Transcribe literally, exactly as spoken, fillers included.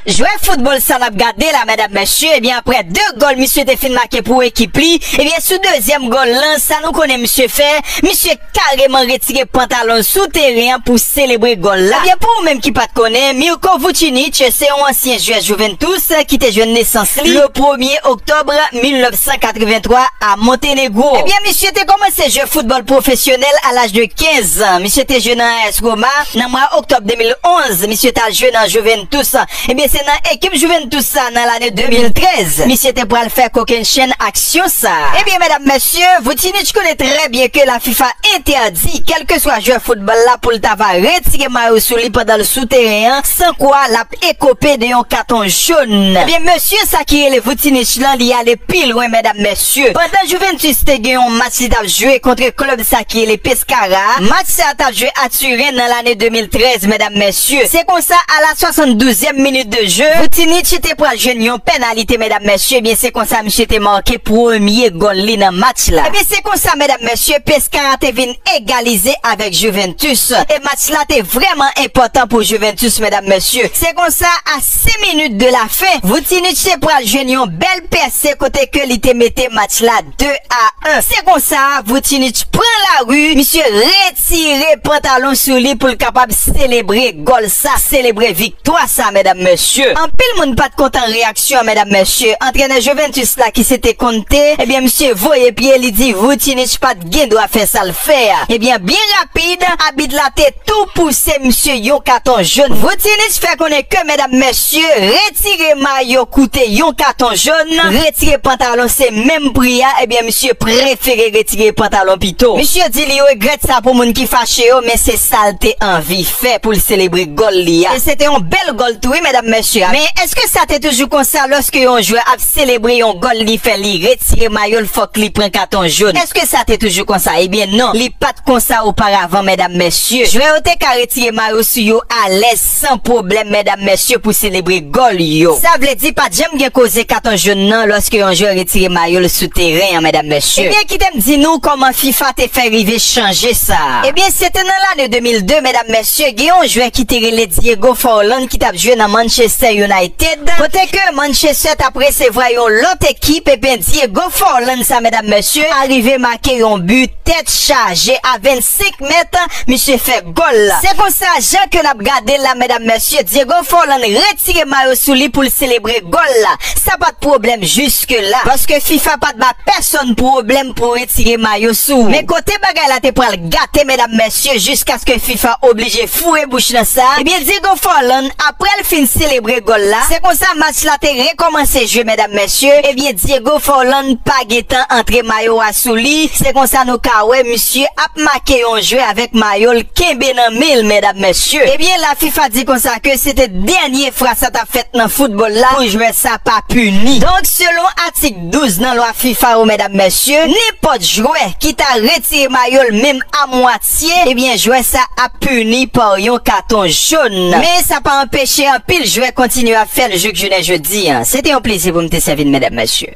Jwè foutbòl sa n ap gade la, medam, mesye, ebyen, aprè de gòl misye te fin make pou ekip li, ebyen, sou dezyèm gòl lan, sa nou konnen misye fè, misye kareman retire pantalon l sou teren an pou selebre gòl la. Ebyen, pou ou menm ki pa t konnen, Mirko Vucinic se yon ansyen jwè Juventus ki te jwenn nesans li le premye oktòb mil nèf san katrevenntwa a Montenegro. Ebyen, misye te kòmanse jwe foutbòl pwofesyonèl a laj de kenz an. Misye te jwe nan A S Roma. Nan mwa oktòb de mil onz, misye t al jwe nan Juventus. Ebyen, se nan ekip Juventus sa, nan lane de mil trèz, misye te pral fè kokennchenn aksyon sa. Ebyen, medam, mesye, Vucinic konnen trè byen ke la FIFA entèdi kèlkeswa jwè foutbòl la pou l ta va retire mayo sou li pandan l sou teren an, san kwa l ap ekope de yon katon jòn. Ebyen, mesye sa ki rele Vucinic lan, li ale pi lwen, medam, mesye. Pandan Juventus te gen yon match li t ap jwe kont klèb sa ki rele Pescara, match sa t ap jwe a Turen nan lane de mil trèz, medam, mesye. Se konsa, a la swasanndouzèm minit de jeu, Vucinic te pral jwenn yon penalite, medam, mesye. Ebyen, se konsa misye te make premye gòl li nan match la. Ebyen, se konsa, medam, mesye, Pescara te vin egalize avèk Juventus. E match la te vrèman enpòtan pou Juventus, medam, mesye. Se konsa, a sis minit de la fen, Vucinic te pral jwenn yon bèl pèse kote ke li te mete match la de a en. Se konsa, Vucinic pran lari, misye retire pantalon sou li pou l kapab selebre gòl sa, selebre viktwa sa, medam, mesye. Anpil moun pa t kontan reyaksyon an, medam, mesye. Antrenè Juventus la ki se te Conte, ebyen, misye voye pye, li di Vucinic pa t gen dwa fè sa l fè a. Ebyen, byen rapid, abit la te tou pouse misye yon katon jòn. Vucinic fè konnen ke, medam, mesye, retire mayo koute yon katon jòn, retire pantalon se menm pri a, ebyen, misye prefere retire pantalon pito. Misye di li regrèt sa pou moun ki fache yo, men se sa l te anvi fè pou l selebre gòl li a. E se te yon bèl gòl tou, wi, medam, mesye. Men èske sa te toujou konsa lòske yon jwè ap selebre yon gòl li fè, li retire mayo l, fòk li pran katon jòn? Èske sa te toujou konsa? Ebyen, non, li pa t konsa oparavan, medam, mesye. Jwè yo te ka retire mayo sou yo alèz, san pwoblèm, medam, mesye, pou selebre gòl yo. Sa vle di, pa t janm gen koze katon jòn nan lòske yon jwè retire mayo l sou teren an, medam, mesye. Ebyen, kite m di nou kòman fifa te fè rive chanje sa. Ebyen, se te nan lane de mil de, medam, mesye, gen yon jwè ki te rele Diego Forlan ki t ap jwe nan Manchester United, kote ke Manchester t ap resevwa yon lòt ekip, ebyen, Diego Forlan sa, medam, mesye, arive make yon bi tèt chaje a vennsenk mèt, misye fè gòl la. Se konsa, jan ke n ap gade la, medam, mesye, Diego Forlan retire mayo sou li pou l selebre gòl la. Sa pa t pwoblèm jiske la, paske fifa pa t ba pèsonn pwoblèm pou retire mayo sou ou. Men kote bagay la te pral gate, medam, mesye, jiskaske fifa oblije foure bouch nan sa, ebyen, Diego Forlan, aprè l fin selebre gòl la, se konsa match la te rekòmanse jwe, medam, mesye, ebyen, Diego Forlan pa gentan antre mayo a sou li. Se konsa nou ka wè misye ap make yon jwè avèk mayo l kenbe nan men l, medam, mesye. Ebyen, la fifa di konsa ke se te dènye fwa sa t ap fèt nan foutbòl la pou jwè sa pa pini. Donk, selon atik douz nan lwa fifa yo, medam, mesye, nenpòt jwè ki ta retire mayo l menm a mwatye, ebyen, jwè sa ap pini pa yon katon jòn. Men sa pa anpeche anpil jwè kontinye ap fè l jouk jounen jodi a. Se te yon plezi pou m te sèvi n, medam, mesye.